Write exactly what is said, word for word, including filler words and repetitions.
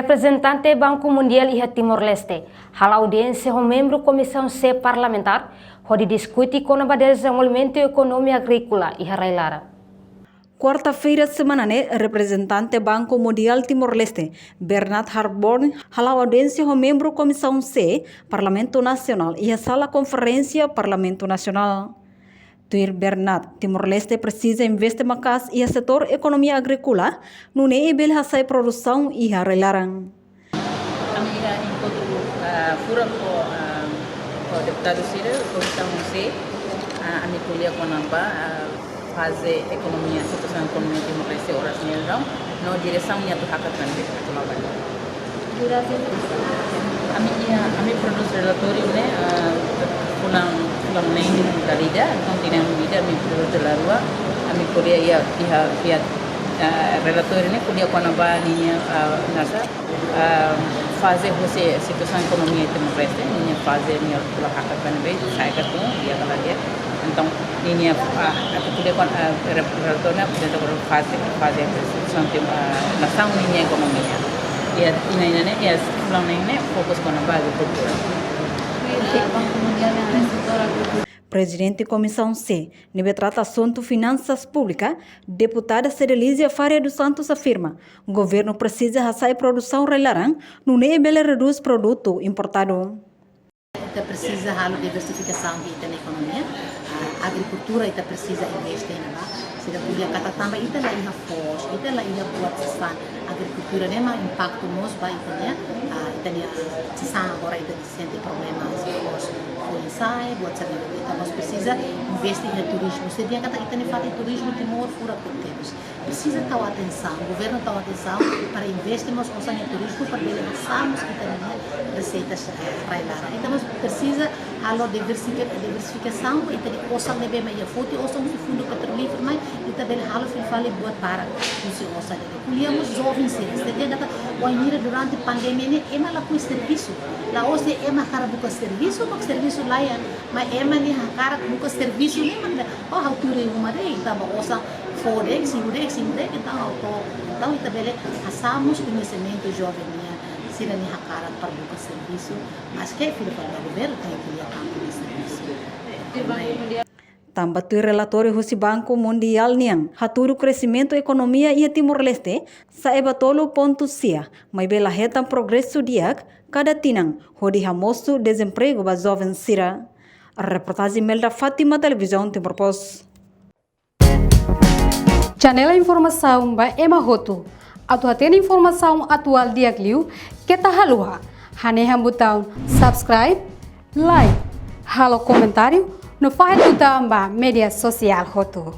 Reprezentante Banku Mundiál iha Timor-Leste hala'o audiénsia ho membru Komisaun C parlamentár hodi diskute kona-ba dezenvolvimentu ekonomia agríkola iha rai-laran. Kuarta-feira semana ne'e, reprezentante Banku Mundiál Timor-Leste, Bernard Harborn, hala'o audiénsia ho membru Komisaun C Parlamentu Nasionál iha sala konferénsia Parlamentu Nasionál. Tuir Bernard, Timor-Leste presiza investe maka'as iha setór ekonomia agríkola, nune'e bele hasa'e produsaun iha rai-laran. Ami iha enkontru, ah, furak ho, ah, ho deputadu sira, Komisaun C, ah, ami ko'alia kona-ba, ah, faze ekonomia, situasaun ekonomia Timor-Leste oras ne'e daudaun, no diresaun nia atu hakat tan be atu la'o ba. Ami iha, ami prodús relatóriu ne'e, ah, fulan, fulan neen dala ida, entaun tinan ida ami prodús dala rua, ami ko'alia iha, iha, iha, ah, relatóriu ne'e ko'alia kona-ba ninia, ah, nasa, ah, faze husi situasaun ekonomia Timor-Leste, ninia faze nia atu la'o hakat tan be, sai ka tun, di'ak ka la di'ak. Entaun, ninia, ah, atu ko'alia kona, ah, re-, relatóriu ne'e, apresenta kona-ba faze, faze situasaun Tim-, ah, nasaun ninia ekonomia. Iha tinan ida-ne'e, iha fulan neen ne'e, fokus kona-ba agrikultura. Prezidente Komisaun C, ne'ebé trata asuntu finansas públika, deputada Cedelizia Faria dos Santos afirma, governu presiza hasa'e produsaun rai-laran, nune'e bele redús produtu importadu. Ita presiza halo diversifikasaun iha ita-nia ekonomia. Ah, agrikultura ita presiza investe iha ne'ebá. Sira ko'alia katak tanba ita la iha foos, ita la iha buat sasán. Agrikultura ne'e mak impaktu mós ba ita-nia, ah, ita-nia sasán agora ita sente problema foos foin sa'e, buat sira-ne'e. Ita mós presiza investe iha turizmu. Sei dehan katak ita-nia fatin turizmu Timor furak tebes. Presiza tau atensaun, governu tau atensaun para investe mós osan iha turizmu para bele hasa'e mós ita-nia reseitas, eh, rai-laran. Ita mós presiza halo diversifika-, diversifikasaun, ita-nia osan ne'ebé mak iha foti, osan husi Fundu Petrolíferu mai, ita bele halo fila fali buat barak husi osan ne'e. Ko'alia mós joven sira, ita dehan katak wainhira durante pandemia ne'e ema lakohi servisu. La'ós dehan ema hakarak buka servisu, mak servisu laiha, mas ema ne'e hakarak buka servisu ne'e mak, oh, ha'u tuur iha uma de'it, tanba osan fó de'it, simu de'it, simu de'it, entaun ha'u to'o. Entaun ita bele hasa'e mós koñesimentu joven nian, sira ne'e hakarak para buka servisu, maske fila fali ba governu tenke lia kampu nia servisu. Tanba tuir relatóriu husi Banku Mundiál nian, hatudu kresimentu ekonomia iha Timor-Leste sa'e ba tolu pontu sia, maibé la hetan progresu di'ak kada tinan, hodi hamosu dezempregu ba joven sira. Reportajen Melda Fátima, Televizaun Timor Post. Janela informasaun ba ema hotu. Atu hatene informasaun atuál di'ak liu, keta haluha hanehan butaun subscribe, like, halo komentáriu, no fahe tutan ba média sosiál hotu.